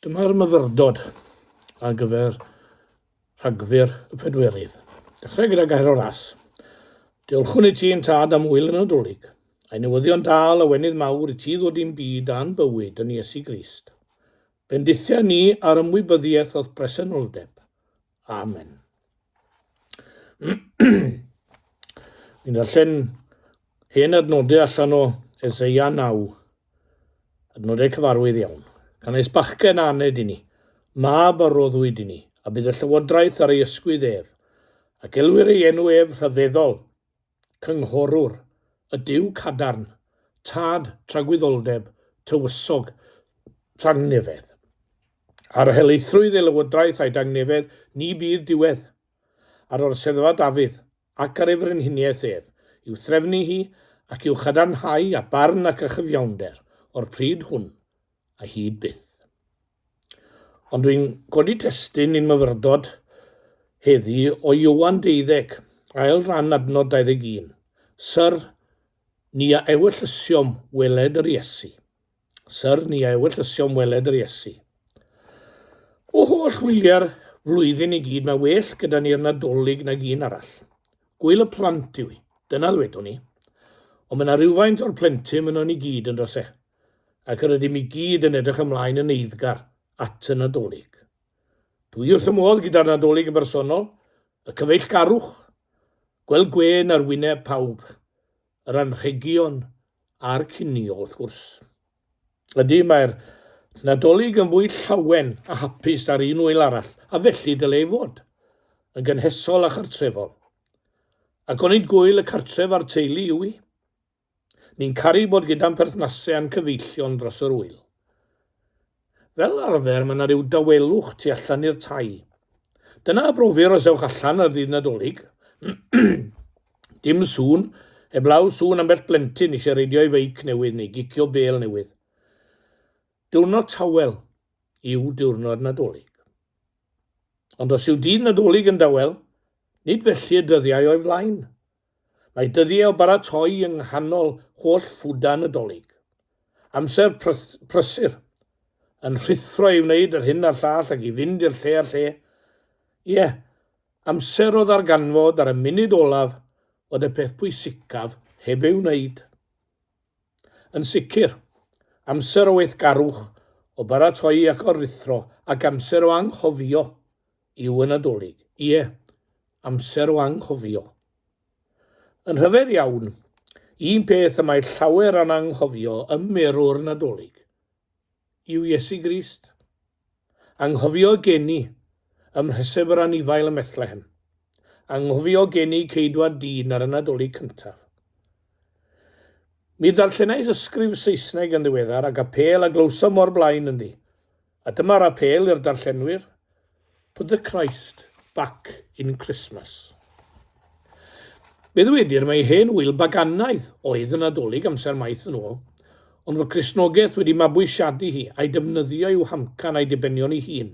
Dyma'r myfyrdod ar gyfer Rhagfyr y Pedwerydd. Dechrau gyda gair o ras. Diolchwn i ti yn tad am wyl y Nadolig, a'i newyddion da lawenydd mawr i ti ddod i'n byd a'n bywyd yn Iesu Grist. Bendithia ni ar ymwybyddiaeth o'th bresenoldeb. Amen. Ni'n darllen hen adnodau allan o Eseia 9. Adnodau cyfarwydd iawn. Canys bachgen a aned i ni, mab a roddwyd i ni, a bydd y llywodraeth ar ei ysgwydd ef, a gelwir ei enw ef rhyfeddol, Cynghorwr, y Duw cadarn, Tad tragwyddoldeb, Tywysog tangnefedd. Ar helaethrwydd ei lywodraeth a'i dangnefedd ni bydd diwedd. Ar orseddfa Dafydd, ac ar ei frenhiniaeth ef, i'w threfnu hi, ac i'w chadarnhau â barn ac â chyfiawnder, o'r pryd hwn a hyd byth. Ond dwi'n codi testun i'n myfyrdod heddi o Ioan deuddeg, ail ran adnod 21. Syr, ni a ewyllysiom weled yr Iesu. Syr, ni a ewyllysiom weled yr Iesu. O holl wyliau'r flwyddyn i gyd, mae well gyda ni'r Nadolig nag un arall. Gwyl y plant yw hi, dyna ddwedwn i. Ond mae yna rywfaint o'r plentyn yno ni gyd yn does e? ac yr ydym i gyd yn edrych ymlaen yn eiddgar at y Nadolig. Dwi wrth y modd gyda'r Nadolig yn bersonol, y cyfeillgarwch, gweld gwên ar wyneb pawb, yr anrhegion a'r cinio wrth gwrs. Ydy, mae'r Nadolig yn fwy llawen a hapus na'r un ŵyl arall, a felly dyle ei fod, yn gynhesol a chartrefol. Ac onid gŵyl y cartref a'r teulu yw hi? Ni'n caru bod gyda'n perthnasau a'n cyfeillion dros yr ŵyl. Fel arfer, mae yna ryw dawelwch tu allan i'r tai. Dyna a brofir os ewch allan ar ddydd Nadolig. Dim sŵn, heblaw sŵn ambell blentyn eisiau reidio ei feic newydd neu gicio bêl newydd. Diwrnod tawel yw diwrnod Nadolig. Ond os yw dydd Nadolig yn dawel, nid felly y dyddiau o'i flaen. Mae dyddiau o baratoi yng nghanol holl ffwda Nadolig. Amser prysur, yn rhuthro i wneud yr hyn a'r llall ac i fynd i'r lle a'r lle. Ie, amser o ddarganfod ar y munud olaf fod y peth pwysicaf heb ei wneud. Yn sicr, amser o weithgarwch, o baratoi ac o ruthro, ac amser o anghofio yw y Nadolig. Ie, amser o anghofio. Yn rhyfedd iawn, un peth y mae llawer yn anghofio ym merw'r Nadolig yw Iesu Grist. Anghofio geni ym mhreseb yr anifail ym Methlehem. Anghofio geni ceidwad dyn ar y Nadolig cyntaf. Mi ddarllenais ysgrif Saesneg yn ddiweddar ac apêl a glywsom o'r blaen ynddi. A dyma'r apêl i'r darllenwyr, Put the Christ back in Christmas. Fe ddwedir mai hen ŵyl baganaidd oedd y Nadolig amser maith yn ôl, ond fod Cristnogaeth wedi mabwysiadu hi a'i defnyddio i'w hamcan a'i dibenion ei hun.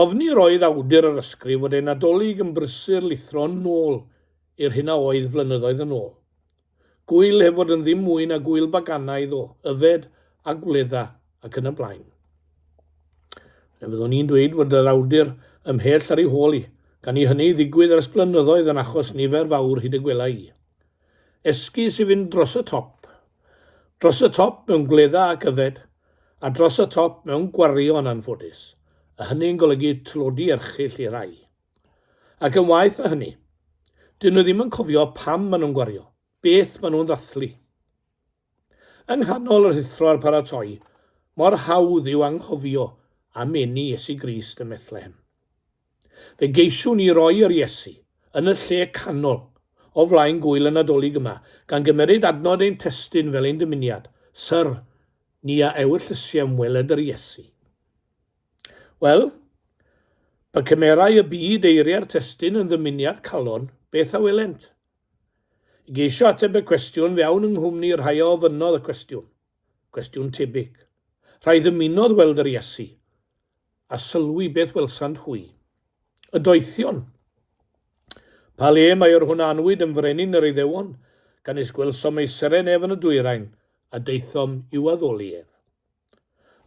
Ofni yr oedd awdur yr ysgrif fod ei Nadolig yn brysur lithro nôl i'r hyn a oedd flynyddoedd yn ôl. Gŵyl heb fod yn ddim mwy na gŵyl baganaidd o yfed a gwledda ac yn y blaen. Fe fyddwn i'n dweud fod yr awdur ymhell ar ei hôl hi, gan i hynny ddigwydd ers blynyddoedd yn achos nifer fawr hyd y gwela i. Esgus i fynd dros y top. Dros y top mewn gwledda ac yfed, a dros y top mewn gwario yn anffodus, a hynny'n golygu tlodi erchyll i rai. Ac yn waeth na hynny, dyn nhw ddim yn cofio pam maen nhw'n gwario, beth maen nhw'n ddathlu. Yng nghanol y rhuthro a'r paratoi, mor hawdd yw anghofio am eni Iesu Grist ym Methlehem. Fe geisiwn ni roi yr Iesu yn y lle canol o flaen gŵyl y Nadolig yma, gan gymeryd adnod ein testun fel ein dymuniad, Syr, ni a ewyllysiem weled yr Iesu. Wel, pe cymerai y byd eiriau'r testun yn ddymuniad calon, beth a welent? I geisio ateb y cwestiwn, fe awn yng nghwmni rhai a ofynnodd y cwestiwn, cwestiwn tebyg. Rhai ddymunodd weld yr Iesu, a sylwi beth welsant hwy. Y doethion. Pa le mae yr hwn a anwyd yn frenin yr Iddewon, canys gwelsom ei seren ef yn y dwyrain, a daethom i'w addoli ef.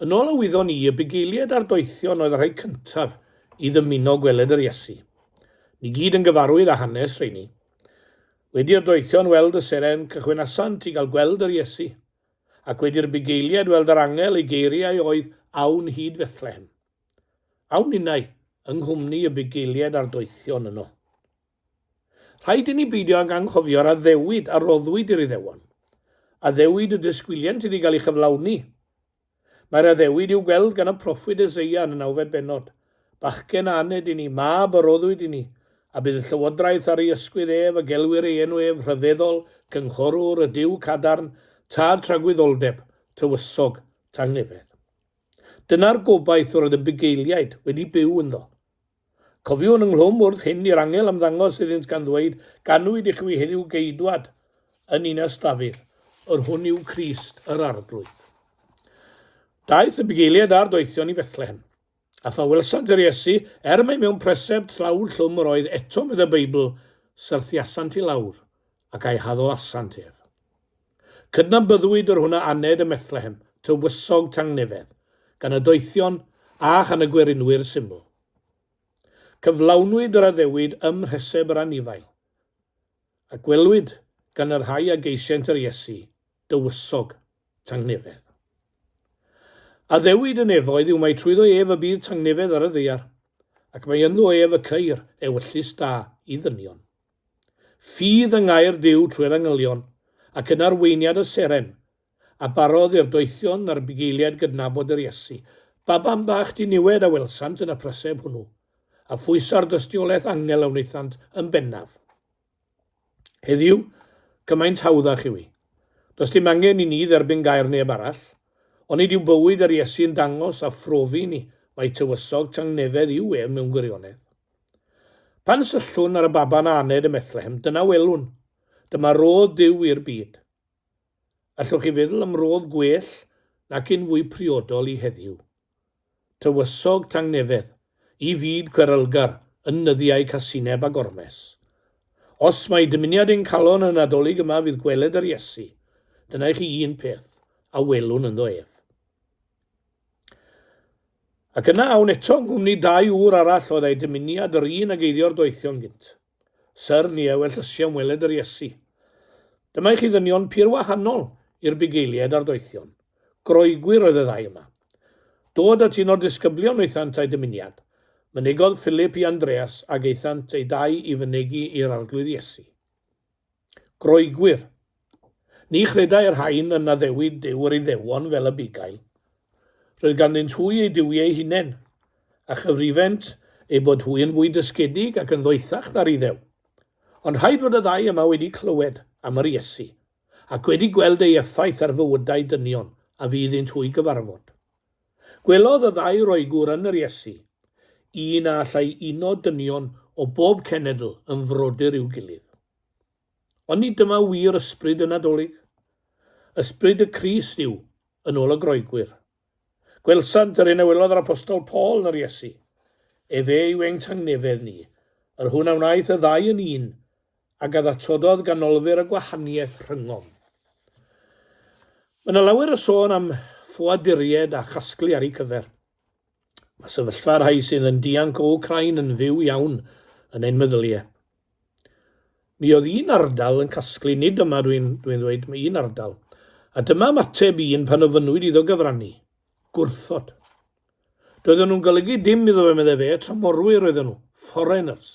Yn ôl a wyddon ni, y bugeiliaid a'r doethion oedd y rhai cyntaf i ddymuno gweled yr Iesu. Ni gyd yn gyfarwydd â hanes rheini. Wedi'r doethion weld y seren, cychwynasant i gael gweld yr Iesu. Ac wedi'r bugeiliaid weld yr angel, eu geiriau oedd, Awn hyd Fethlehem. Awn ninnau yng nghwmni y bugeiliaid a'r doethion yno. Rhaid i ni beidio ag anghofio'r addewid a roddwyd i'r Iddewon. Addewid y disgwylient iddi gael ei chyflawni. Mae'r addewid i'w gweld gan y proffwyd Eseia yn y nawfed bennod. Bachgen a aned i ni, mab a roddwyd i ni, a bydd y llywodraeth ar ei ysgwydd ef, a gelwir ei enw ef Rhyfeddol, Cynghorwr, y Duw Cadarn, Tad Tragwyddoldeb, Tywysog Tangnefedd. Dyna'r gobaith yr oedd y bugeiliaid wedi byw ynddo. Cofiwn ynghlwm wrth hyn i'r angel ymddangos iddynt gan ddweud, Ganwyd i chwi heddiw Geidwad yn ninas Dafydd, yr hwn yw Crist yr Arglwydd. Daeth y bugeiliaid a'r doethion i Fethlehem. A phan welsant yr Iesu, er mai mewn preseb tlawd llwm yr oedd eto medd y Beibl, syrthiasant i lawr, ac a'i haddoasant ef. Cydnabyddwyd yr hwn a aned ym Methlehem, tywysog tangnefedd, gan y doethion a chan y gwerinwyr syml. Cyflawnwyd yr addewid ym mhreseb yr anifail, a gwelwyd gan y rhai a geisient yr Iesu, dywysog tangnefedd. Addewid y nefoedd yw mai trwyddo ef y bydd tangnefedd ar y ddaear, ac mai ynddo ef y ceir ewyllys da i ddynion. Ffydd yng ngair Duw trwy'r angylion, ac yn arweiniad y seren, A barodd i'r doethion a'r bugeiliaid gydnabod yr Iesu, baban bach diniwed a welsant yn y preseb hwnnw, a phwyso'r dystiolaeth angel a wnaethant yn bennaf. Heddiw, cymaint hawddach yw hi. Does dim angen i ni dderbyn gair neb arall. Onid yw bywyd yr Iesu yn dangos a phrofi i ni mai tywysog tangnefedd yw ef mewn gwirionedd? Pan syllwn ar y baban a aned ym Methlehem, dyna welwn. Dyma rodd Duw i'r byd. Allwch chi feddwl am rodd gwell nac un fwy priodol i heddiw? Tywysog tangnefedd, i fyd cwerylgar yn nyddiau casineb a gormes. Os mai dymuniad ein calon y Nadolig yma fydd gweled yr Iesu, dyna i chi un peth a welwn ynddo ef. Ac yna awn eto yng nghwmni dau ŵr arall oedd a'u dymuniad yr un ag eiddio'r doethion gynt. Syr, ni a wellysiom weled yr Iesu. Dyma i chi ddynion pur wahanol i'r bugeiliaid a'r doethion. Groegwyr oedd y ddau yma. Dod at un o'r disgyblion wnaethant a'u dymuniad. Mynegodd Philip i Andreas ac aethant eu dau i fynegi i'r Arglwydd Iesu. Groegwyr. Ni chredai'r rhain yn addewid Duw yr Iddewon fel y bugail. Roedd ganddynt hwy eu duwiau eu hunain, a chyfrifent eu bod hwy yn fwy dysgedig ac yn ddoethach na'r Iddew. Ond rhaid fod y ddau yma wedi clywed am yr Iesu, ac wedi gweld ei effaith ar fywydau dynion a fu iddynt hwy gyfarfod. Gwelodd y ddau Roegwr yn yr Iesu un a allai uno dynion o bob cenedl yn frodyr i'w gilydd. Ond nid dyma wir ysbryd y Nadolig. Ysbryd y Crist yw, yn ôl y Groegwyr. Gwelsant yr hyn a welodd yr Apostol Paul yn yr Iesu. Efe yw ein tangnefedd ni, yr hwn a wnaeth y ddau yn un, ac a ddatododd ganolfur y gwahaniaeth rhyngom. Mae yna lawer o sôn am ffoaduriaid a chasglu ar eu cyfer. Mae sefyllfa'r rhai sydd yn dianc o Wcráin yn fyw iawn yn ein meddyliau. Mi oedd un ardal yn casglu, nid yma dwi'n dwi ddweud, mae un ardal. A dyma ymateb un pan ofynnwyd iddo gyfrannu. Gwrthod. Doedden nhw'n golygu dim iddo fe, meddai fe, tramorwyr oedden nhw, foreigners.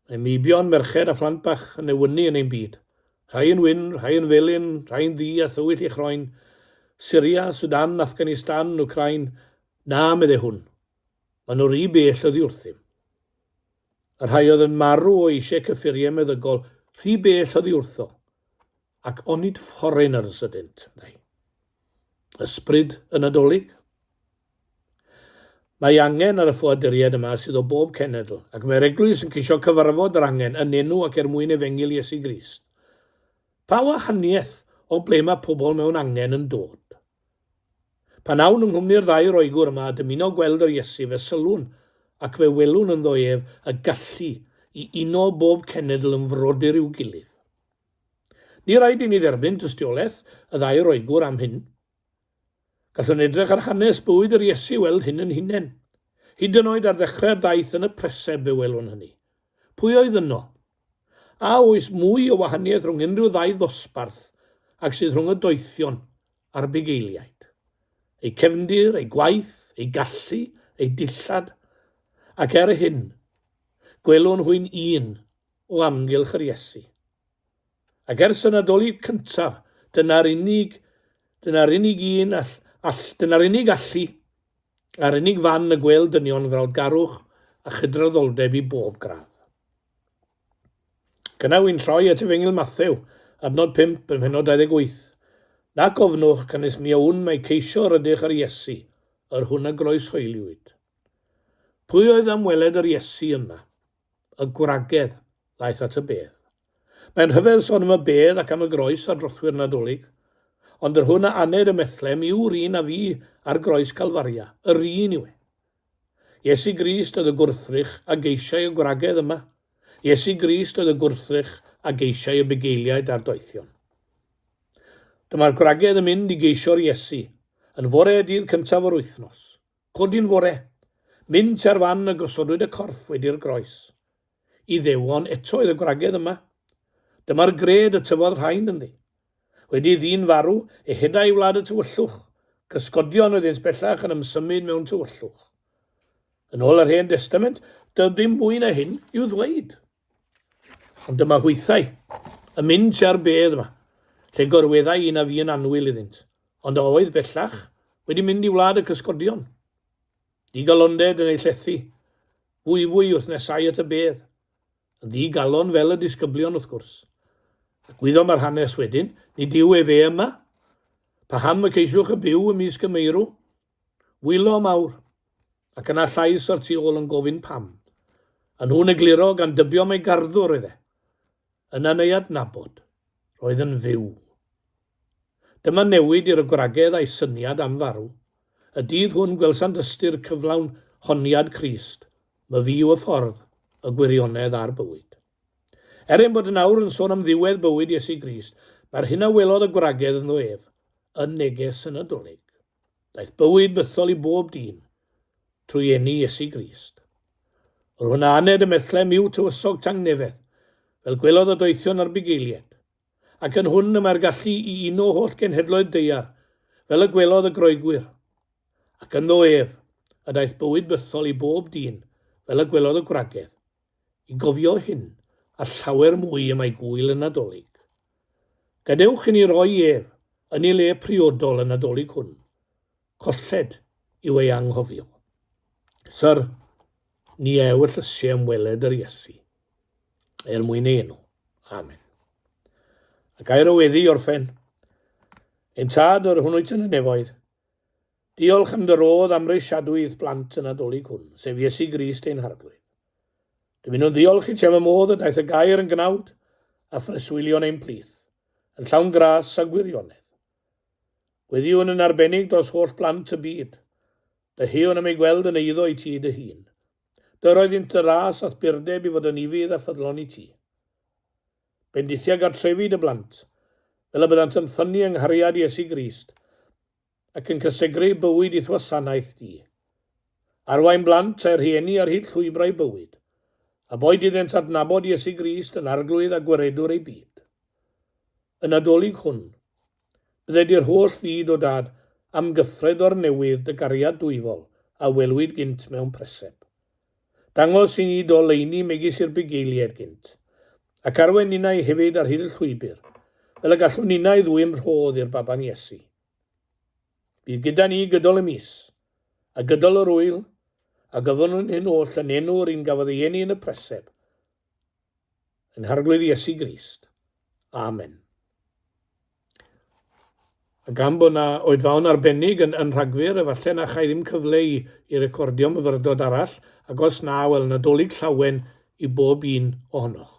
Mae meibion, merched a phlant bach yn newynu yn ein byd. Rhai yn wyn, rhai yn felyn, rhai yn ddu a thywyll eu chroen. Syria, Sudan, Afghanistan, Wcráin. Na, meddai hwn. Maen nhw rhy bell oddi wrthym. Y rhai oedd yn marw o eisiau cyffuriau meddygol, rhy bell oddi wrtho. Ac onid foreigners ydynt, meddai. Ysbryd y Nadolig? Mae angen ar y ffoaduriaid yma sydd o bob cenedl, ac mae'r Eglwys yn ceisio cyfarfod yr angen yn enw ac er mwyn Efengyl Iesu Grist. Pa wahaniaeth o ble mae pobl mewn angen yn dod? Pan awn yng nghwmni'r ddau Roegwr yma a dymuno gweld yr Iesu, fe sylwn ac fe welwn ynddo ef y gallu i uno bob cenedl yn frodyr i'w gilydd. Ni raid i ni dderbyn tystiolaeth y ddau Roegwr am hyn. Gallwn edrych ar hanes bywyd yr Iesu i weld hyn yn hunain. Hyd yn oed ar ddechrau'r daith yn y preseb fe welwn hynny. Pwy oedd yno? A oes mwy o wahaniaeth rhwng unrhyw ddau ddosbarth ag sydd rhwng y doethion a'r bugeiliaid? Eu cefndir, eu gwaith, eu gallu, eu dillad, ac er hyn, gwelwn hwy'n un o amgylch yr Iesu. Ac ers y Nadolig cyntaf, dyna'r unig, dyna'r unig un all, all, dyna'r unig allu a'r unig fan y gwêl dynion frawdgarwch a chydraddoldeb i bob gradd. Ac yna wy'n troi at Efengyl Mathew, adnod 5 ym mhennod 28. Nac ofnwch, canys mi a wn mai ceisio yr ydych yr Iesu, yr hwn a groeshoeliwyd. Pwy oedd am weled yr Iesu yma? Y gwragedd ddaeth at y bedd. Mae'n rhyfedd sôn am y bedd ac am y groes ar drothwy'r Nadolig. Ond yr hwn a aned ym Methlem yw'r un a fu ar groes Calfaria, yr un yw e. Iesu Grist oedd y gwrthrych a geisiai y gwragedd yma. Iesu Grist oedd y gwrthrych a geisiai y bugeiliaid a'r doethion. Dyma'r gwragedd yn mynd i geisio'r Iesu, yn fore y dydd cyntaf o'r wythnos. Codi'n fore, mynd tua'r fan y gosodwyd y corff wedi'r groes. Iddewon eto oedd y gwragedd yma. Dyma'r gred y tyfodd rhain ynddi. Wedi i ddyn farw, ehedai i wlad y tywyllwch. Cysgodion oeddynt bellach yn ymsymud mewn tywyllwch. Yn ôl yr Hen Destament, doedd dim mwy na hyn i'w ddweud. Ond dyma hwythau, yn mynd tua'r bedd yma, lle gorweddai un a fu'n annwyl iddynt, ond a oedd bellach wedi mynd i wlad y cysgodion. Digalonded yn eu llethu, fwyfwy wrth nesau at y bedd. Yn ddi-galon fel y disgyblion wrth gwrs. A gwyddom yr hanes wedyn, nid yw efe yma. Paham y ceisiwch y byw ymysg y meirw? Wylo mawr. Ac yna llais o'r tu ôl yn gofyn pam. A nhw'n egluro gan dybio mai garddwr oedd e. Yna'n ei adnabod, roedd yn fyw. Dyma newid i'r gwragedd a'i syniad am farw. Y dydd hwn gwelsant ystyr cyflawn honiad Crist, Myfi yw y ffordd, y gwirionedd a'r bywyd. Er ein bod yn awr yn sôn am ddiwedd bywyd Iesu Grist, mae'r hyn a welodd y gwragedd ynddo ef, yn neges y Nadolig. Daeth bywyd bythol i bob dyn, trwy eni Iesu Grist. Yr hwn a aned ym Methlem yw tywysog tangnefedd, fel gwelodd y doethion a'r bugeiliaid. Ac yn hwn y mae'r gallu i uno holl genhedloedd daear, fel y gwelodd y Groegwyr. Ac ynddo ef, y daeth bywyd bythol i bob dyn, fel y gwelodd y gwragedd. I gofio hyn, a llawer mwy y mae gŵyl y Nadolig. Gadewch i ni roi ef yn ei le priodol y Nadolig hwn. Colled yw ei anghofio. Syr, ni a ewyllysiau am weled yr Iesu. Er mwyn ei enw. Amen. A gair o weddi i orffen. Ein tad, yr hwn wyt yn y nefoedd, diolch am dy rodd amhrisiadwy i'th blant y Nadolig hwn, sef Iesu Grist ein Harglwydd. Dymunwn ddiolch i ti am y modd y daeth y gair yn gnawd a phreswylio'n ein plith, yn llawn gras a gwirionedd. Gweddïwn yn arbennig dros holl blant y byd. Dyhewn am ei gweld yn eiddo i ti dy hun. Dyr oeddynt dy ras a'th burdeb i fod yn ufudd a ffyddlon i ti. Bendithia gartrefi dy blant, fel y byddant yn ffynnu yng nghariad Iesu Grist, ac yn cysegru eu bywyd i'th wasanaeth di. Arwain blant a'u rhieni ar hyd llwybrau bywyd, a boed iddynt adnabod Iesu Grist yn Arglwydd a Gwaredwr eu byd. Y Nadolig hwn, bydded i'r holl fyd, O Dad, amgyffred o'r newydd dy gariad dwyfol a welwyd gynt mewn preseb. Dangos i ni dy oleuni megis i'r bugeiliaid gynt, ac arwain ninnau hefyd ar hyd y llwybr, fel y gallwn ninnau ddwyn rhodd i'r baban Iesu. Bydd gyda ni gydol y mis, a gydol yr ŵyl, a gofynnwn hyn oll yn enw yr un gafodd ei eni yn y preseb, Yn Harglwydd Iesu Grist. Amen. A gan bod yna oedfaon arbennig yn, yn Rhagfyr, efallai na chai ddim cyfle i, i recordio myfyrdod arall, ac os na, wel, Nadolig Llawen i bob un ohonoch.